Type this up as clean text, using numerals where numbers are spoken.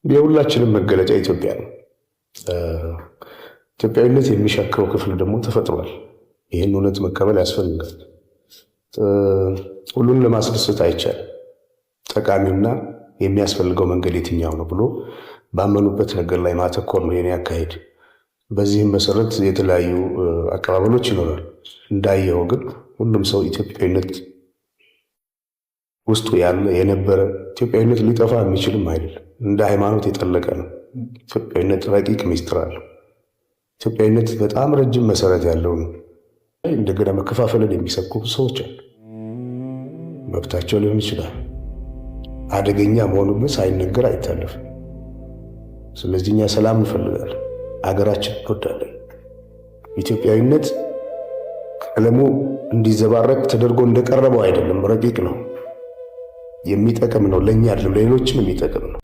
የሁላችንም መገለጫ ኢትዮጵያ ነው። ኢትዮጵያዊነት የሚሻክረው ክፍል ደግሞ ተፈጥሯል። ይህን እውነት መቀበል ያስፈልጋል። ሁሉን ለማስደሰት አይቻልም። ጠቃሚውና የሚያስፈልገው መንገድ የትኛው ነው ብሎ ባመኑበት ነገር ላይ ማተኮር ነው የኔ አካሄድ። በዚህም መሰረት የተለያዩ አቀባበሎች ይኖራል። እንዳየው ግን ሁሉም ሰው ኢትዮጵያዊነት ውስጡ ያለ የነበረ፣ ኢትዮጵያዊነት ሊጠፋ የሚችልም አይደለም። እንደ ሃይማኖት የጠለቀ ነው። ኢትዮጵያዊነት ረቂቅ ሚስጥር አለው። ኢትዮጵያዊነት በጣም ረጅም መሰረት ያለው ነው። እንደገና መከፋፈልን የሚሰብኩ ሰዎች አሉ። መብታቸው ሊሆን ይችላል። አደገኛ መሆኑ ግን ሳይነገር አይታለፍም። ስለዚህ እኛ ሰላም እንፈልጋለን። አገራችን እንወዳለን። ኢትዮጵያዊነት ቀለሙ እንዲዘባረቅ ተደርጎ እንደቀረበው አይደለም። ረቂቅ ነው፣ የሚጠቅም ነው። ለእኛ አይደለም ለሌሎችም የሚጠቅም ነው።